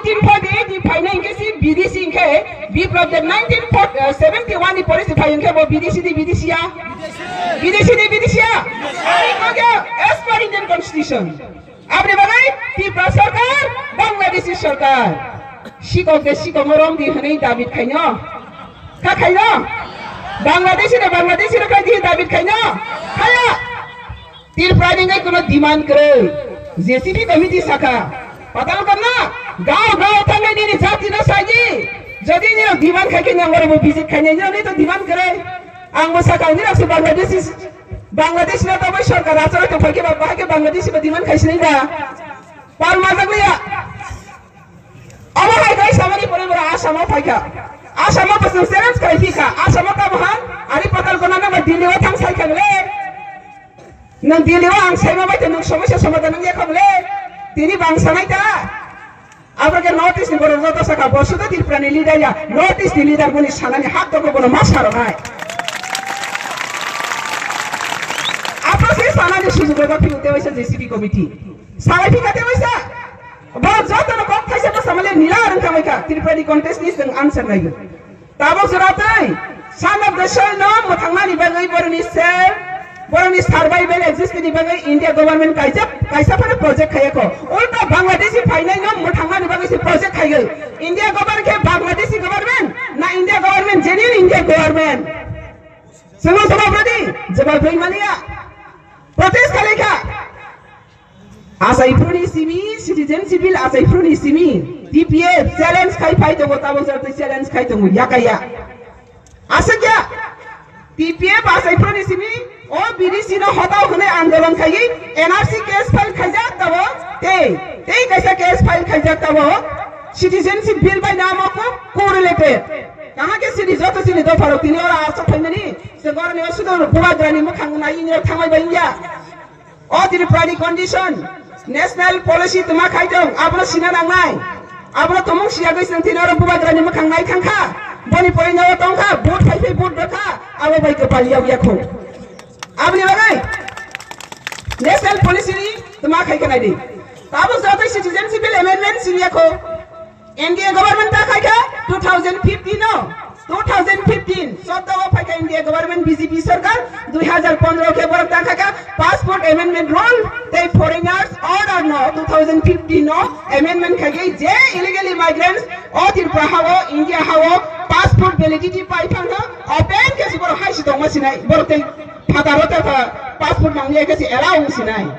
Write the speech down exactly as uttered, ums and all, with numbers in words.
Nineteen forty-eight ni phainai hwnkhe si B D C hwnkhe Biplab de nineteen seventy-one ni pore si phai hwnkhe bo B D C ni B D C ya. B D C ni B D C ya. Ani kok ya as per Indian Constitution. Aboni bagwi Tripura sarkar, Bangladeshi sarkar. Sikok de sikok no rom di hwnwi David khaino. Kha khaino? Bangladeshi de Bangladeshi ro khai di David khaino. Khaya. Tripura ni ngai kono demand kwrwi. J C P committee saka. Patal konna, gao gao thangnai nini jati no sagi. Jodi nini demand khai khe nang oro bo visit khainai nini to demand kwrwi. Ang bo saka nini se Bangladeshi, Bangladeshi no to bai sarkar achara to phai khe ba bahai khe Bangladeshi bo demand khai sinai ba. Pal majak liya. Abo hai kai samani pore bora Assam o phai kha. Assam o bwswng challenge khai phi kha. Assam o tamo han, ari patal konna nang ba Delhi o thang sai kha le. Nang Delhi o ang saima bai te nang somosya somadhan nang yakha bole. Tini bang sanai ta. Abro ke North East ni borok joto saka bo sudo Tripura ni leader ya. North East ni leader boni sanani hak toko bono ma saronai. Abro se sanani sujuk rok phiyok te waisa J C P committee. Salai phika te waisa. Borok joto no kok thaisa bwsa male nila rang tangwi kha. Tripura ni contest ni swng answer naiyo. Tabuk jora tei son of the soil no mwthangnani bagwi boroni self, boroni survival exist ni bagwi India government kaijak, kaisa phano project khayakho. Ulta Bangladeshi phainai no mwthangnani bagwi se project khaywi. India government khe Bangladeshi government na India government genuine India government? Swngo jawab rwdi, jawab rwi maliya. Protest khalaikha. Asaiphuruni simi, citizenship bill asaiphuruni simi, T P F challenge khai phai tongo, tabuk jora tei challenge khai tongo, yakaya. Asakya, T P F asaiphuruni simi, o B D C no hotao hwnwi andolon khaiwi N R C case file khaijak tabo, tei, tei kaisa case file khaijak tabo, citizenship bill bai namo ko correlated. Kaham khe sini joto sini dopharok tini oro asok phaimani, se goroni o sudo bubagrani mwkhang nai ini thangbai bai ya. O Tripura ni condition, national policy tuma khai tong, abono sina nangnai. Abono tomung siya gwi sing thina oro bubagrani mwkhang nai thang kha. Boni pore nyawo tong kha, vote phai phai vote rw kha, abo bai kwpal yag yakho. Aboni bagwi national policy ni tuma khai kha nai di. Tabuk jotoi citizenship bill amendment sing yakho. N D A government ta khai kha two thousand fifteen o, two thousand fifteen, soddo o phai kha N D A government B J P sarkar, dui hazar pondro khe borok ta khai kha Passport Amendment Rule tei Foreigners Order no two thousand fifteen no amendment khai khe je illegal immigrants o Tripura ha o, India ha o passport validity pai phano open khe se borok hai se tongma sinai, borok tei phataro ta passport nangya khe se allow sinai.